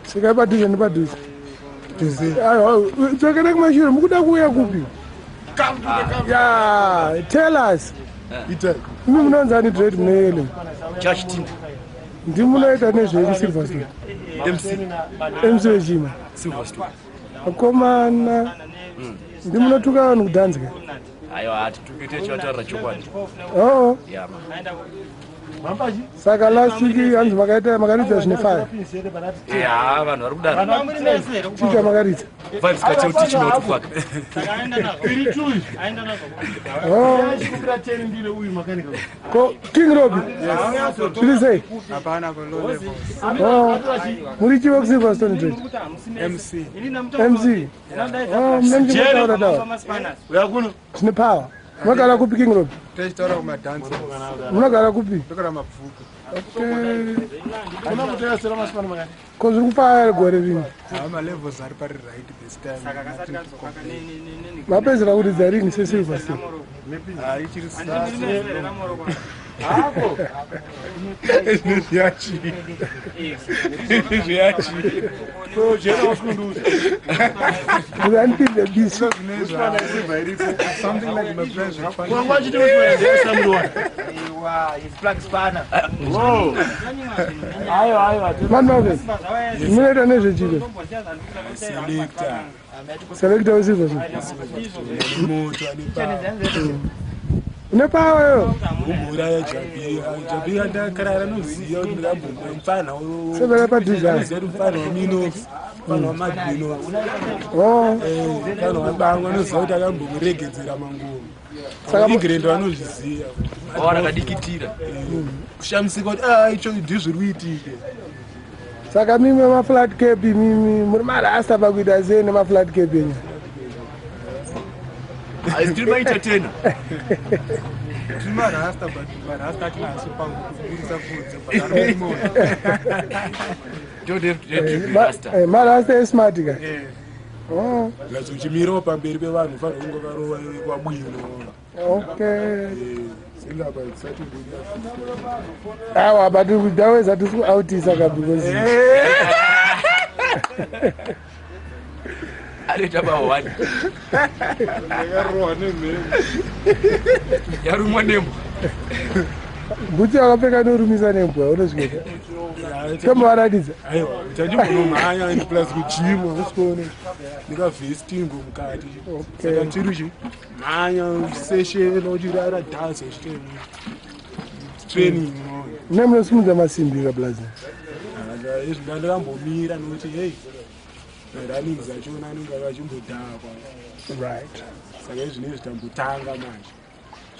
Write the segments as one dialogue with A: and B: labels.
A: Svikai padhuze nepadhuze. Aiwa, dzokera kumashure, mukuda kuuya kupi? Ya, tell us. Imi munonzani dread mune yellow?
B: Justin.
A: Ndimi munoita nezvei kuSilverstone?
B: MC.
A: MC wechima.
B: Silverstone.
A: Akomana. Ndimi munotuka vanhu kudhanzi ka?
B: Aiwa, hatituke, tichivataurira chokwadi.
A: Oh.
B: Yeah, man.
A: Saka last week hanzi makaita, makaridza zvine fire.
B: Yeah, vanhu vari kudaro.
A: Chii chamakaridza?
B: Vybz Kartel, Teach Me How to Fuck.
A: Oh. Ko King Robbie. Zviri sei?
C: Hapana, ko low levels.
A: Oh. Muri chivo kuSilverstone dread?
C: MC.
A: MC. Oh, mune muchimbotaura taura. Zvine power. Munogara kupi, King Robbie?
C: Tichitaura kumadance.
A: Munogara kupi?
C: Ndogara Mabvuku.
A: Okay. Ko zviri kufaya gore rino?
C: Ha, malevels ari pari right this time. Nothing to complain.
A: Mapedzera kuridza rini seSilverstone?
C: Ha, ichiri sasa.
D: Zviyachi, zviyachi.
A: Muzandipinde bisi.
C: Something like my friends.
A: Vanhu vave munoita nezvechiko?
D: Selector.
A: Selector weSilverstone.
D: Moto ane power.
A: Une power yo.
D: Kumuraya Jabi, Jabi andakarara noziva kuti ndakambomba mufana.
A: Severa padhuze.
D: Anoziva kuti mufana waMinox, mufana waMadminox.
A: Oh.
D: Mufana waBango anoziva kuti akambomuregedzera mangoma.
A: Saka
D: England vanozviziva.
B: Wawana kadikitira.
D: Kushamisika kuti a icho ndizviri kuitika.
A: Saka mimi maflat cap, mimi muri marasta pakuita sei nemaflat cap enyu?
B: Haisi tiri maentertainer.
C: Tiri marasta, but marasta atinaso pakubudisa kunze, but ari mumoto.
B: Rasta.
A: Marasta esmart ka. Oh.
D: Lazi uchimirawo pamberi pevanhu ufanira kunge wakarova kwabwino.
A: Okay.
D: Singapa tisati.
A: Awa, but daweza tisi kuoutisa ka because
B: Anoita bahwani.
C: Yakarohwa nemhepo.
B: Yarumwa nembwa.
A: Bhutsu yakapfeka norumisa nembwa, unosvika tombovaratidza.
D: Aiwa, uchandimbonomhanya and plus kujima usikuone nekavhestingo mukati. Saka tiri uchimhanya, uchiseshena, uchirara dhasi, uchite training, unoona.
A: Mune munosimudza masimbi kablazi?
D: Izvi ndandakambomira nokuti hei, running dzachona anenge akachimbodhakwa. Saka izvinezvi tambotanga manje.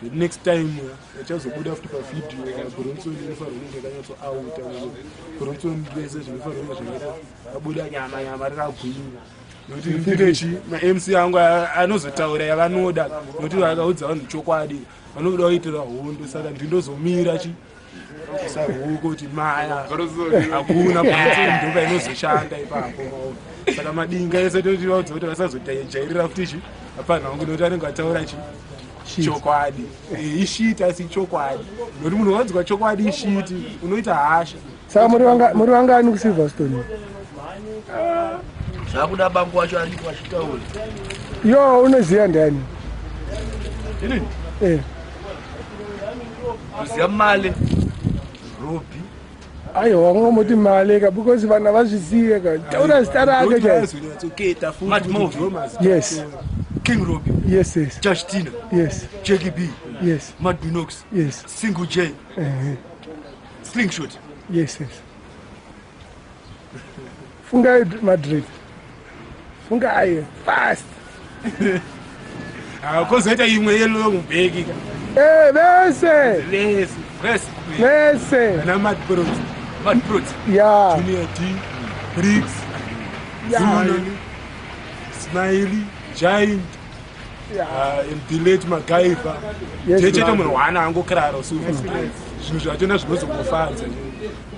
D: Zvekuti next time achazobuda futi pavhidhiyo, Bronson inofanirwa kunge yakanyatsoauta. Bronson vese zvinofanirwa kunge zvakaita abuda nyama nyama rakagwinya, nokuti ndine maMC angu anozotaura yavanoda, nokuti vakaudza vanhu chokwadi vanoda kuitira hondo. Saka ndindozomira chi saruoko kuti maya hakuna Bronson ndopa inozoshanda ipapo, maona. Saka madinga ese totivaudza kuti vasazojairira futi chi hapana wangu, nokuti anenge ataura chi chokwadi. Ishiti asi chokwadi, nokuti munhu wanzwa chokwadi ishiti unoita hasha.
A: Saka muri vangani kuSilverstone?
B: Zvakuda bangu wacho aripo achitaura.
A: Yo, unoziva ndani?
B: Inini?
A: Eh.
B: Kuziva Male Robi.
A: Aiwa, wangomoti Male ka because vanhu havazvizive ka. Taura zita rake chaizvo.
D: Azonyatsoketa.
B: Mad Movie.
A: Yes.
B: King Robi.
A: Yes.
B: Justina. Jackie B. Mad Binox. Single J. Slingshot.
A: Yes. Fungai, Madrid, fungai fast.
D: Kozoita imwe yelong bheki ka.
A: Eh, vese.
D: Vese.
B: Vese.
A: Vese.
D: Ana Mad Bros.
B: Mad Bros.
A: Ya.
D: Junior D, Briggs,
A: Ya.
D: Smiley, Giant, and the late MacGyver. Chete munhu wana angokrara usiku, zvinhu zvachona zvinozongofadza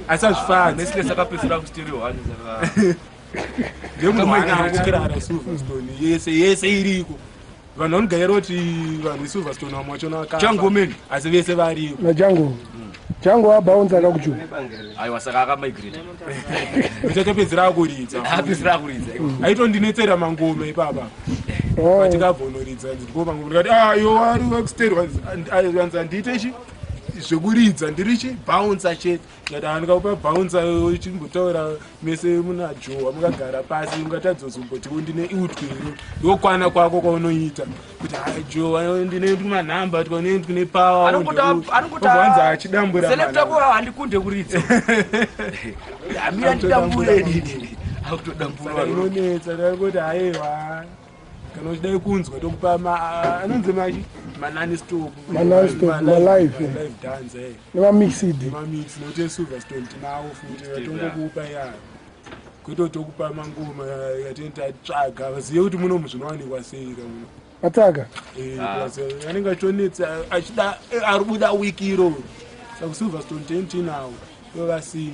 D: asi hazvifadzi.
B: Nesles akapedzisira kustereo one, saka
D: Ndemunhu wana angokrara Silverstone yese yese iriko. Vanhu vanogaira kuti vanhu veSilverstone vamwe vachona vakafa.
B: Jungle Man.
D: Asi vese variko.
A: Najango. Jango wabounce akakuchuma.
B: Aiwa, saka akamigrate.
D: Uchatopedzera akuridza.
B: Apedzera akuridza.
D: Aitondinetsera mangoma ipapa.
A: Oh.
D: Patikabvonoridza ndiko mangoma ndikati ah iwe wari wekusterwa anzi handiite chi zvekuridza ndiri chi bouncer chete. Ndikati ah ndikakupa bouncer uchimbotaura mese muna Joe mukagara pasi ungatadzozomboti ndine utwe here ndokwana kwako kwaunoita kuti ah Joe ndine manhamba tine tine power.
B: Anongota
D: anzi achidambura
B: selector ko handikunde kuridza. Amira ndidambure didi. Akutodambura.
D: Saka inonetsa ndakoti aiwa kana uchidai kunzwa tokupa anonzi machi manonstop.
A: Ma-non-stop, ma-live, eh.
D: Live dance eh.
A: Nemamixed.
D: Mamix nokuti eSilverstone tinawo futi vatongokupa ya kwete tokupa mangoma yatinenge tatsvaga vazive kuti munomu zvinowanikwa sei kamuno.
A: Matsaga.
D: Eh, plus anenge achitonetsa achida ari kubuda wiki iroro saka kuSilverstone teni tinawo tovasina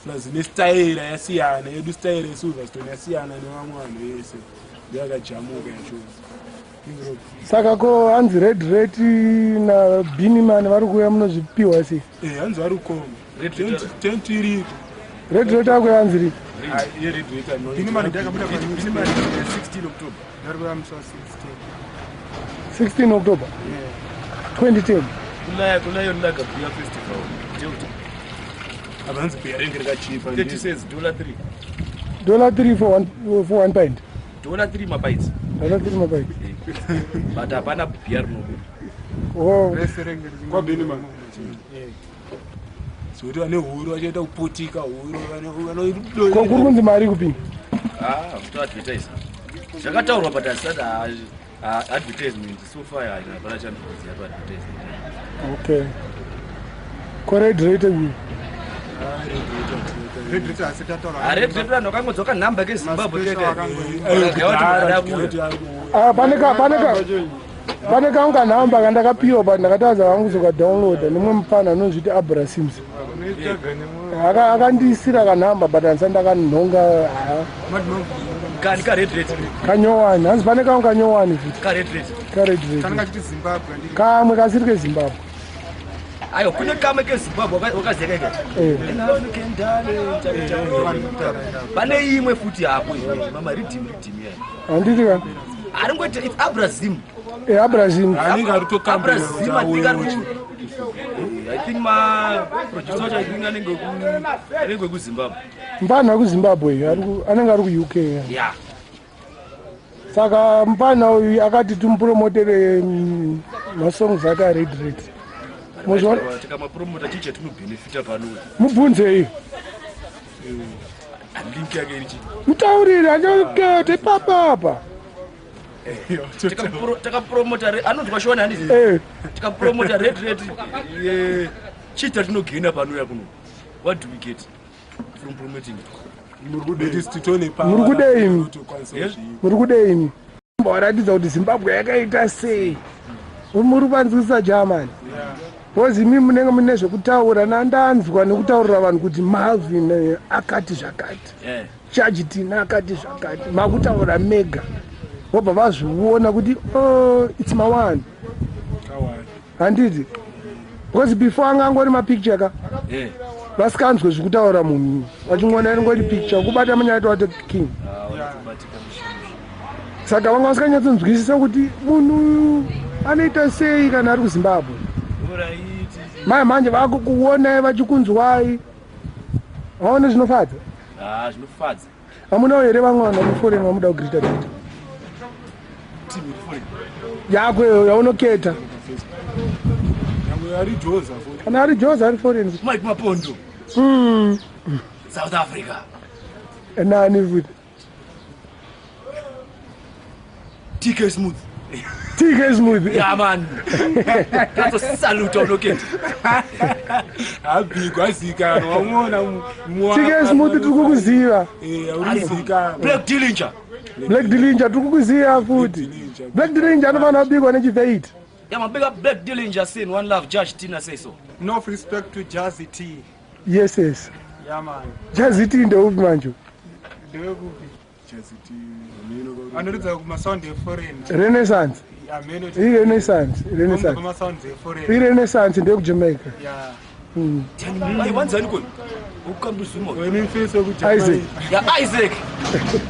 D: plus nestaira yasiyana yedu staira yeSilverstone yasiyana nevamwe vanhu vese ndoyakajamuka yacho.
A: Saka ko hanzi Red Rate naBiniman vari kuuya munozvipiwa sei?
D: Eh, hanzi vari kukoma.
B: Red Rate.
D: Ten tiriko.
A: Red Rate akuya hanzi ri?
D: Yered Rate.
C: Biniman ndakabuda pa
B: Biniman 16 October.
C: Ndari kuya musi wa 16.
A: 16 October 2010.
B: Kulaya kulayo Lager Beer Festival. Delta.
D: Apa hanzi bhiya ringe rikachipa.
B: 30 cents, dollar 3.
A: Dollar 3 for one pint.
B: Dollar 3 mapints.
A: Dollar 3 mapint.
B: But hapana beer rinobuda.
A: Oh.
C: Rese renge richingo-
D: KwaBiniman. Zvekuti vane huro vachaita kuputika huro.
A: Ko kuri kunzi mari kupinda?
B: Ah, kutoadvertise. Zvakataurwa but asati advertisement so far hapana chandikuziva to advertisement.
A: Okay. Ko Red Rate uyu?
C: Red Rate asi tataura.
B: Red Rate vanhu vakangodzoka nhamba keZimbabwe.
C: Ma-special akangoita.
A: Ah, pane kangu kanhamba kandakapiwa but ndakatadza hangu kuzokadownloada nemumwe mufana anozviti Abra Sims. Akandiisira kanhamba but handisati ndakanhonga.
B: Kani ka Red Rate?
A: Kanyowani hanzi pane kangu kanyowani futi.
B: Ka Red Rate.
A: Kared
C: Kanenge
A: Rate.
C: kachiti Zimbabwe handiti?
A: Kamwe kasiri keZimbabwe.
B: Aiwa, kune kamwe keZimbabwe wakaziva kaika.
A: Eh.
B: An African darling, pane imwe futi hapo mama riddim riddim ya.
A: Handiti ka?
B: Aringoita it's Abrazim.
A: Abrazim.
D: Anenge ari
B: Abrazim, I think ari I think ma producer wacho I think anenge kuZimbabwe.
A: Mufana wekuZimbabwe uyu anenge ari kuUK.
B: Yeah.
A: Saka mufana uyu akati timupromotere masongs ake aRed Rate. Muzviona?
B: Tikamapromota chii chatinobenefita pano?
A: Mubvunzei.
B: Link yake iri chii?
A: Mutaurire achakete ipapapa.
B: Takapromota anonzwa Shona handizi?
A: Eh.
B: Tikapromota Red Rate chii chatinogena panouya kuno? What do we get from promoting?
A: Muri kudei imi? Muri kudei imi? Waratidza kuti Zimbabwe yakaita sei, muri kuvanzwisisa Germany because imi munenge mune zvekutaura nandanzwa nekutaurira vanhu kuti Marvin akati zvakati. Chaji Tina akati zvakati, makutaura mega vobva vazviona kuti oh, it's mawani handiti? Because before anga angori mapicture ka vasikanzwe zvekutaura munhu vachingoona ringori picture kubata munyaito wato king.
B: Ah, watobatika mushimusha.
A: Saka vanga vasinganyatsonzwisisa kuti munhu uyu anoita sei kana ari kuZimbabwe.
B: Alright.
A: Mai manje vakukuonai vachikunzwai vaone zvinofadza.
B: Ah, zvinofadza.
A: Hamunawo here vamwe vanhu vamuforeign vamuda kugreeta greeta?
B: Team iri foreign.
A: Yako iyo yaunoketa.
D: Nyangwe ari Joza futi.
A: Kana ari Joza ari foreign.
B: Mike Mapondo. South Africa.
A: Nani futi?
B: TK Smooth.
A: TK Smooth.
B: Yeah man. That's unoketa.
D: Abhigwa azikanwa wamuona.
A: TK Smooth tiri kukuziva.
D: Aurizikanwa.
B: Black Dillinger.
A: Black Dillinger tiri kukuziva futi. Black Dillinger anofanira kubikwa nechiveit.
B: Yeah man, big up Black Dillinger saying one love, Judge Tina say so.
C: Enough respect to Jazzy T.
A: Yes.
C: Yeah man.
A: Jazzy T ndeupi manje?
C: Ndewekupi?
D: Chaziti hameno.
C: Anoridza kumasound eforeign.
A: Renaissance.
C: Hameno.
A: Irenaissance, Renaissance.
C: Pamasounds eforeign.
A: Irenaissance ndeyekuJamaica.
C: Ya.
B: Ai, wanzani koni ukambuzuma.
D: Wena mfesi wekuti
A: Isaac.
B: Ya, Isaac.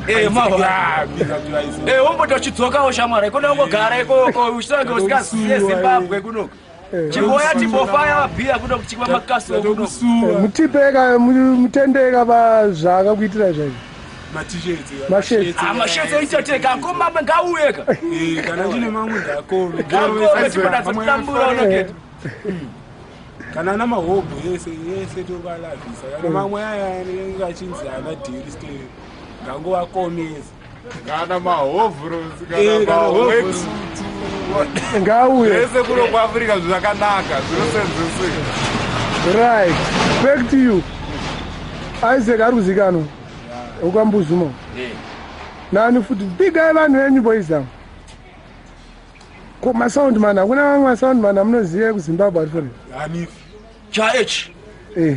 B: Eh, mawa.
D: Yeah, big up to Isaac.
B: Eh, wombota uchidzokawo shamwari, ikona ungogara ikoko uchitange usikaziye Zimbabwe kunoku. Chimboya timbofaya mabhiya kuno kuchikwa makaso kuno.
D: Tatokusuwa.
A: Mutipeka, mutendeka pazvaakakuitira zvaizvo.
D: Matishets.
A: Mashirts.
B: Ah, mashetse ichoteka akomama ngauyeka.
D: Eh, kana chine mamwe ndakome.
B: Ngakome tikonatsa unoketa.
D: Kana ana mahobho yese yese tovalavhisa. Kana mamwe aya anenge achinzi ana dhiri stay. Ngangovakomesa.
E: Kana mahovhros,
D: Eh,
E: kana
D: kana
E: maworksuit.
A: Ngauye.
E: Zvese kuno kuAfrica zvakanaka, zvinosenzeseka.
A: Right, back to you, Isaac. Ari kuzikanwa ukambuzuma.
B: Eh.
A: Nani futi? Bigai vanhu venyu, boys avo. Ko masound man, hakuna vamwe masound man amunoziva ekuZimbabwe ari foreign?
D: Hanif.
B: Ja H.
A: Eh,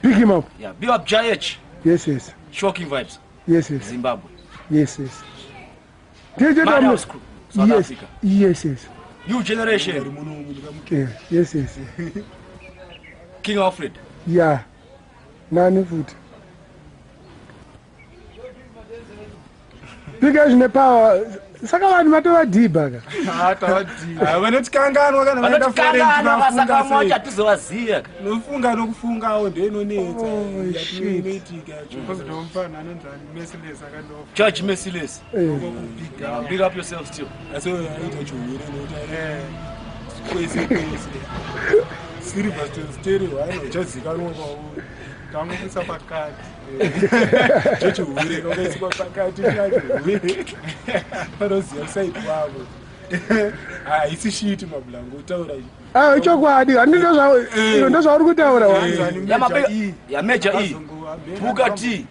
A: pick him up.
B: Yeah, big up Ja H.
A: Yes.
B: Shocking Vibes.
A: Yes.
B: Zimbabwe.
A: Yes. Ndiye.
B: Madhouse Crew, South
A: Yes.
B: Africa.
A: Yes.
B: New Generation.
A: Yeah, yes.
B: King Alfred.
A: Yeah, nani futi? Bigai zvine power. Saka vanhu matovadhibha ka.
C: Tavadii.
D: Vanotikanganwa kana vaenda foreign.
B: Vanotikanganwa
D: Tinovafunga
B: vasaka
D: sei?
B: chatizovasiya.
D: Nofunga nokufungawo ndoinonetsa.
A: Oh, shit.
D: Inoitika yacho.
C: Kozondomufana anonzi Merciless akandofa.
B: Judge Merciless.
A: Eh.
B: Yeah, big up yourself still.
D: Asi uyo aita chihure nokuti
C: Eh.
D: kwese kwese. Silverstone stereo haina uchazikanwa kwauri.
C: Tangokuisa pakati.
D: Chochihure kakaiswa pakati chachihure. Vanoziva kusaidi kwavo. Haisi shiti mabhulango utaura.
A: Ah, ichokwadi handi ndozvauri kutaura wa.
C: Anonzi
B: Yeah,
C: Major
B: mabiga.
C: E.
B: Yeah, Major E.
C: Akazongo-
B: Booker T.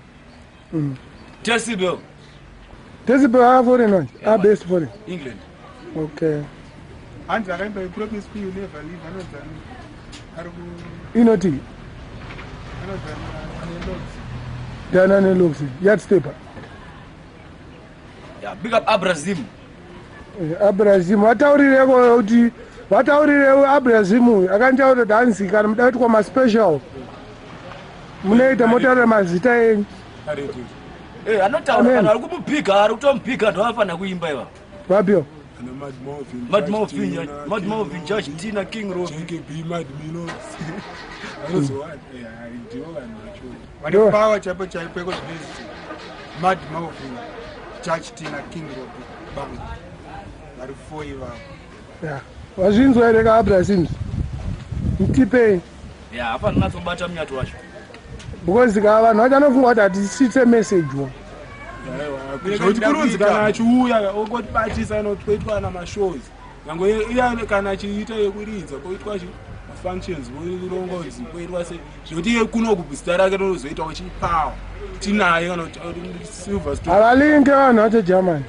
B: Decibel.
A: Decibel aforeign manje, abest foreign?
B: England.
A: Okay.
C: Hanzi akaimba iPromise Me You Never Leave, anonzi ani? Ari ku
A: Inoti?
C: Anonzi ani ane locks?
A: Dana nelox yardstepper.
B: Yeah, big up Abrazim.
A: Abrazim, vataurireko kuti vataurireo Abrazim uyu akanitaura kuti hanzi kana muda kuitwa maspecial munoita motaura mazita enyu.
D: Aredio.
B: Eh, anotaura
A: Amen.
B: kana ari kumubhiga, ari kutomubiga ndoanofanira kuimba iva.
A: Vapio.
D: Ana Mad Morvin.
B: Mad Morvin, Mad Morvin, Judge Tina, King Rob.
D: JKB Mad Minos. Anozowani. Ndivo vanhu vacho.
C: Vane power chaipo chaipo iko zvinezvi: Mad Malvin, Judge Tina, King Rob, Bango, vari four ivavo.
A: Ya, vazvinzwa here ka Abrazims? Mutipei.
B: Yeah, hapana natsobata munyato wacho.
A: Because ka vanhu vacho anofunga kuti hatisitse message wa.
D: Zvekuti kurunzi kana achiuya ongotibatisa notoitwa namashows nyange iya kana achiita yekuridza koitwa chi mafunctions koronga kunzi koitwa sei zvekuti iye kunoku zita rake rinozoitawo chipower tinaye kana kuti Silverstone.
A: Havalinke vanhu vacho Germany.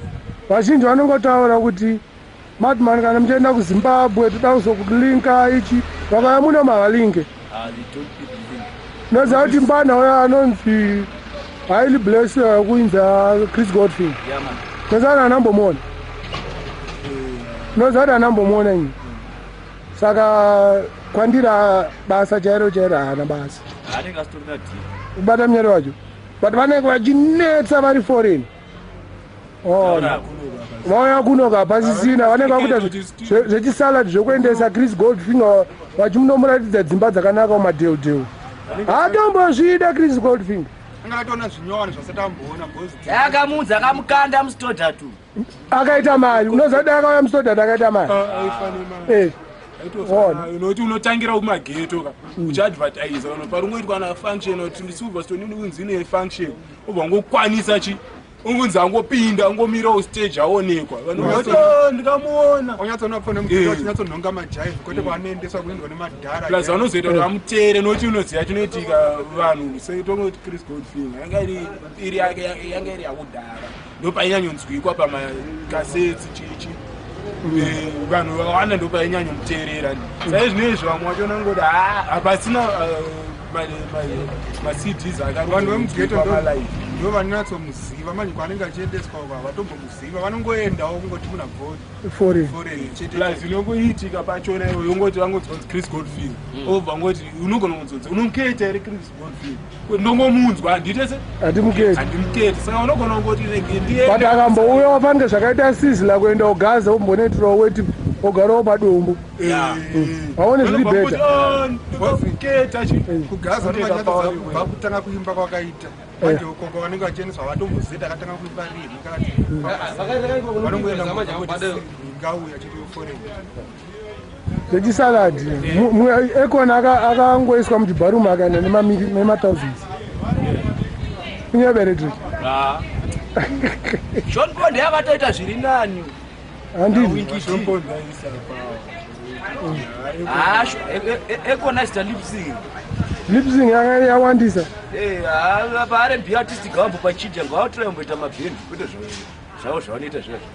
A: Vazhinji vanongotaura kuti Madman, kana muchienda kuZimbabwe toda kuzokulinka ichi. Vakauya muno mavalinke.
B: Ah, they don't people think.
A: Noziva kuti mbana uyo anonzi Highly Bless kuinza Chris Godfrey?
B: Yeah, man.
A: Noziva kuti anambomuona, noziva kuti anambomuona ini. Saka kwandiri basa chairo chairo haana basa.
B: Anenge asitorina deal.
A: Kubata munyari wacho, but vanenge vachinetsa vari foreign. Oh,
B: Taura.
A: vauya kunoka hapasisina. Vanenge vakuita zvechisalad zvekuendesa Chris Goldfinger vachimunomuratidza dzimba dzakanaka mumadheudheu. Hatombozvida Chris Goldfinger.
C: Anga atoona zvinyowani zvasati amboona because
B: Akamunza akamukanda mustodatu.
A: Akaita mari. Unoziva kuti akauya mustodhat akaita mari. Eh, Ona.
D: Nokuti unotangira kumageto ka uchiadvertisa kana parungoitwa na function kuti Silverstone inikunzi ine function obva ungokwanisa chi ungunzi angopinda angomirawo stage aonekwa vanhu vati "Oh, ndikamuona."
C: Onyatsoona pfone mugeto achinyatsonhonga majaivhi kwete kwaanoendeswa kuendwa nemadhara.
D: Plus vanozoita kuti vamuteere nokuti unoziva chinoitika vanhu setongoti Chris Goldfinger yanga iri yake yanga iri yakudhara ndopainyanyonzwikwa pamakasets chichi. Vanhu vakawanda ndopainyanyonmuteerera. Saizvinezvi vamwe vacho nangoti hapasina maCDs.
C: Vanhu vemugeto
D: Akaromalive.
C: Ndo vanonyatsomuziva manje kwaanenge achiendeswa uko havatombomuziva, vanongoendawo kungoti muna
A: foreign.
C: Foreign chete.
D: Plus inongoitika pachona iwe yongoti vangonzwa kunzi Chris Godfield, obva ngoti unogona kunzonzi unomuketa here Chris Godfield? Ndongomunzwa, handite se
A: Hatimuketi.
D: Handimuketi, saka unogona kungoti rege
A: But
D: ndiende.
A: akambouya wafanike zvakaita Sizzla kuenda kuGaza, umbonoitirawo weti, ogarawo padombo. Aone zviri better.
D: Ndoketa.
C: KuGaza vanobva kutanga kuimba kwakaita manje uko kwavanenge vachiendeswa havatombozivi akatanga kuimba rini, kana vanongoenda kungoti ngauya chete foreign.
A: Zvechisaladi Akon akangoiswa muchibharumu, akaenda nemathousands kunyeberedrik.
B: Sean Paul ndiye akatoita zviri nani.
A: Handiti?
D: Shompondaisa pawa.
B: Akon aita lip sync.
A: Lip sync yawandisa.
B: PaR&B artist ngavambo pachidya, ngavatora mboita mabhendi, kwete zvavo zvavanoita zvinazvo.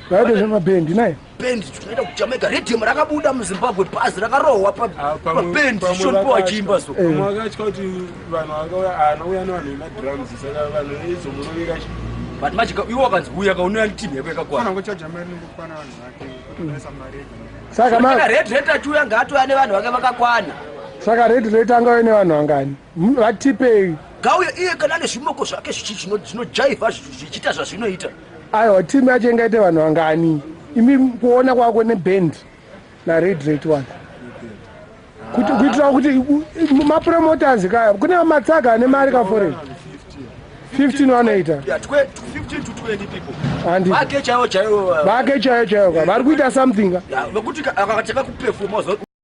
A: Vaite zvemabhendi naye.
B: Bhendi tinoita kuJamaica, riddim rakabuda muZimbabwe, bhazi rakarohwa pabhendi, Sean Paul achiimba so.
D: Pamwe vakatya kuti vanhu vakauya anouya nevanhu vemadrums, saka vanhu veizomurovera.
B: But manje iwo wakanzi uya kaunouya netimu yako yakakwana.
C: Fana ngochaja mari ningokwana vanhu vake, otodaisa mari ega.
A: Saka
B: Kana Red Rat achiuya, ngaatouya nevanhu vake vakakwana.
A: Saka Red Rat angauye nevanhu vangani? Vatipei.
B: Ngauye iye kana ane zvimoko zvake zvinojaivha, zvichiita zvazvinoita.
A: Aiwa, timu yacho ingaite vanhu vangani, imi kuona kwako, neband naRed Rat one, kuti kuitira kuti mapromoters kaya kune matsaga ane mari kaforeign, 15 vanoita.
B: Yeah, 15 to 20 people.
A: Handiti?
B: Vake chaivo chaivo.
A: Vake chaiyo chaiyo ka vari kuita something ka.
B: Yeah, vekuti akatanga kupefoma.